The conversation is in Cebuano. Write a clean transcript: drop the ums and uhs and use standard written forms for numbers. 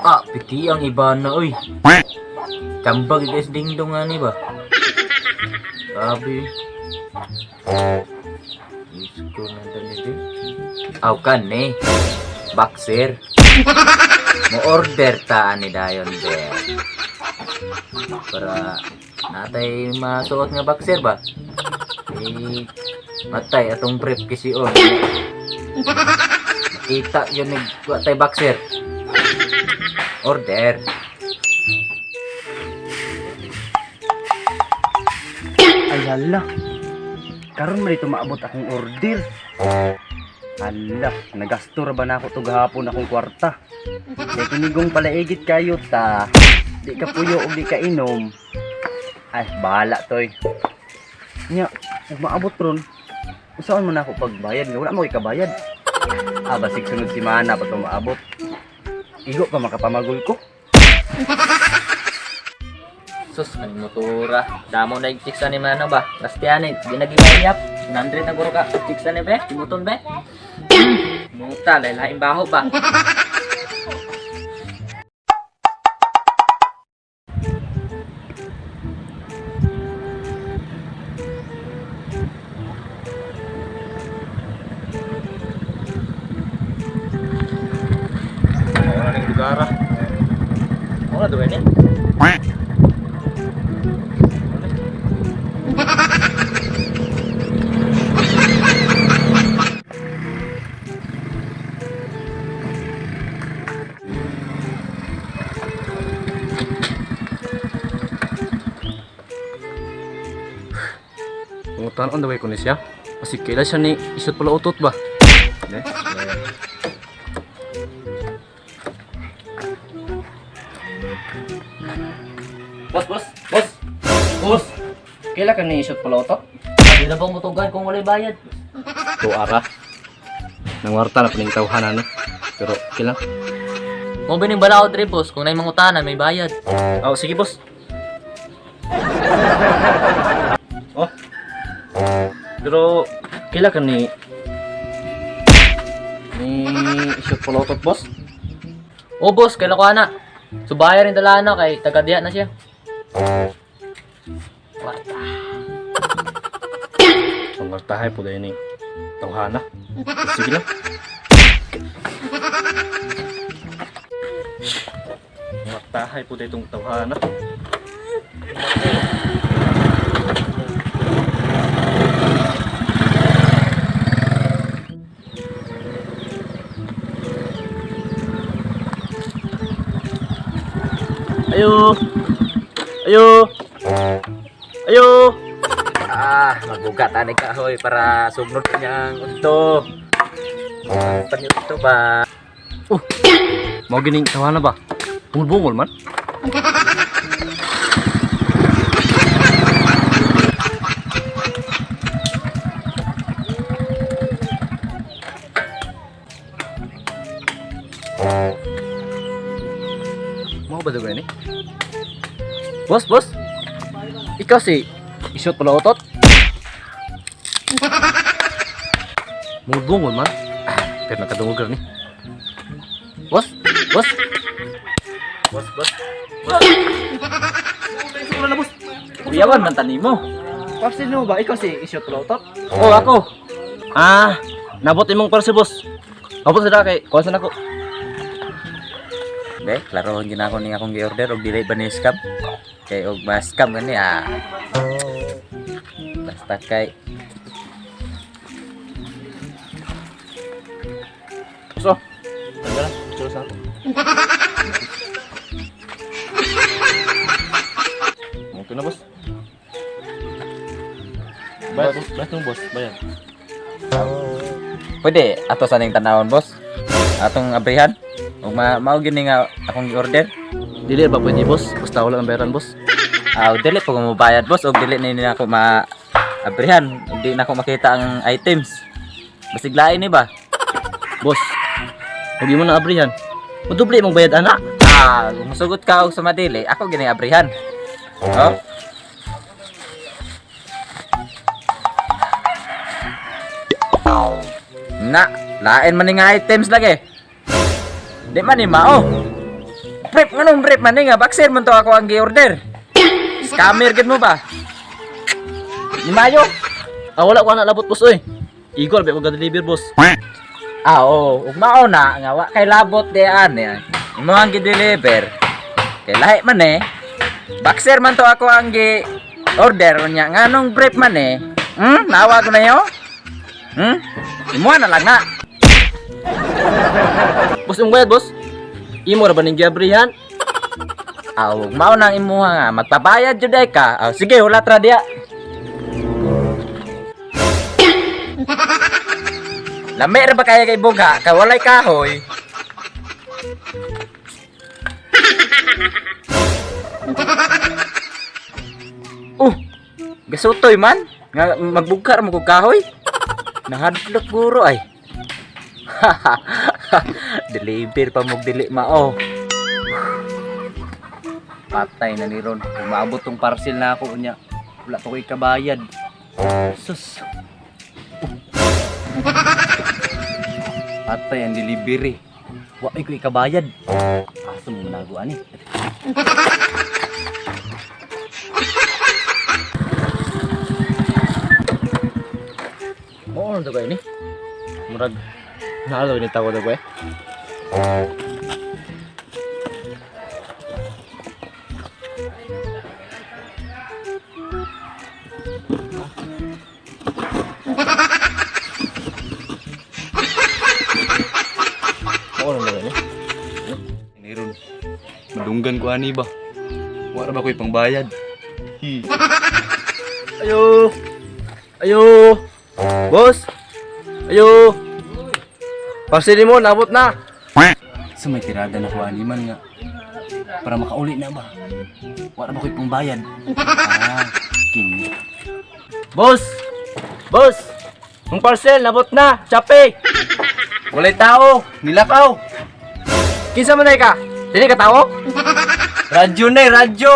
Ah, piti ang iba na oy. Tambag guys dingdong ani ba? Sabi. Isko na dali din. Aw kan ni. Boxer. Mo order ta ani dayon be. Para natay masuot nga boxer ba? Eh, matay atong brief kasi on. Makita yun ni wa tay boxer. Order. Ay hala. Karon man dito maabot akong order. Hala, nagasto ra ba na ako to gahapon akong kwarta. Kay kinigong palaigit kayo ta. Di ka puyo og di ka inom. Ay, bahala toy. Nya, ug maabot ron. Usaon man ako pagbayad nga wala mo kabayad. Ah, basig sunod semana pa to maabot. Igo pa makapamagol ko. Sus, ang motora. Damo na yung chicks ni mano ba? Bastian eh, di nagigayap. 100 na guro ka. Chicks ni be? Timuton be? Muta, lain baho ba? Wala ning lugar ah. Wala duwe ni. Pangutan on the way ko ni siya. Kasi kaila siya ni isot pala utot ba? Ne? Boss, boss, boss. Boss. Kaila ka ni isot pala utot? Di na bang mutugan kung walay bayad? To ara. Nangwarta na puning tawhanan ni. Pero kila. Mo bining balaod rin, boss. Kung na'y mangutanan, may bayad. Oh, sige boss. Oh. Pero kaila ka ni ni isot pala utot, boss? O boss, kaila ko ana. Subaya rin dala na kay taga diya na siya. Kwarta. Pangwartahay po dahil ni tawhana. Sige lang. Pangwartahay po dahil itong tawhana. Ayo! Ayo! Ayo! Ah, magbugat ani ka hoy para sugnod niyang unto. Panyo to ba? Oh, mau gining tawana ba? Bungol-bungol man. Mau ba daw ni? Boss, boss. Ikaw si isot pala utot. Bungol-bungol man. Ah, pero nakadungog ra ni. Boss, boss. Boss, boss. Boss. Kuyawan man tani mo. Parcel mo ba? Ikaw si isot pala utot? Oh, ako. Ah, nabot imong parcel, boss. Abot sa kay kuha sa nako. Be, klarohon gyud ako ning akong gi-order og dili ba ni scam. Kay og ma-scam gani ah. Basta kay So, tanggal na, sulo sa ako. Okay na, boss. Bayad, boss. Bayad mo, boss. Bayad. Pwede ato sa ning tanawon, boss. Atong abrihan. Og ma mao gyud ni nga akong gi-order. Dili ba pwede, boss? Basta wala ang bayaran, boss. Ah, dili pa ko mobayad, boss, og dili ni nako ma abrihan. Og di nako makita ang items. Basig lain ni ba? Boss, huwag mo na abrihan. Madoble imong bayad, anak. Ah, kung musugot ka og sa madili, ako gini abrihan. Oh? Na, lain man ni nga items lagi. Di man ni mao. Brief nganong brief man ni nga boxer man to ako ang gi-order. Scammer gid mo ba? Ni Mayo. Ah, wala ko na labot, boss oy. Igor ba ko deliver, boss? Ah, oo, ug mao na nga wa kay labot di ani. Imo ang gi-deliver. Kay lahi man eh. Boxer man to ako ang gi order unya nganong brief man eh. Nawa ko na yo. Imo na lang na. Boss, yung bayad, boss. Imo ra ba ning giabrihan? Aw, mao nang imuha nga magpabayad jud ay ka. Aw, sige, hulat ra diya. Lami ra ba kaya kay bugha kay walay kahoy? Oh, gasutoy man. Nga magbugka ra mo kog kahoy. Nahadlok guro ay. Deliver pa mog dili mao. Patay na ni Ron. Umaabot tong parcel na ako niya. Wala pa ko'y kabayad. Sus. Patay ang delivery. Wa ay ko'y kabayad. Asa mo manago ani? Oo, ano ba ni? Murag naalo ni tawo daw eh. Oo, ano ba ni? Ni Ron. Madunggan ko ani ba? Wa ra ba ko'y pangbayad? Hi. Ayo. Ayo. Boss. Ayo. Parcel mo nabot na. Sa may tirada na ko ani man nga. Para makauli na ba? Wa ra ba ko'y pangbayad? Ah, kini. Boss. Boss. Ang parcel nabot na. Chape. Walay tao, nilakaw. Kinsa man ay ka? Dili ka tao? Radyo na, eh, radyo.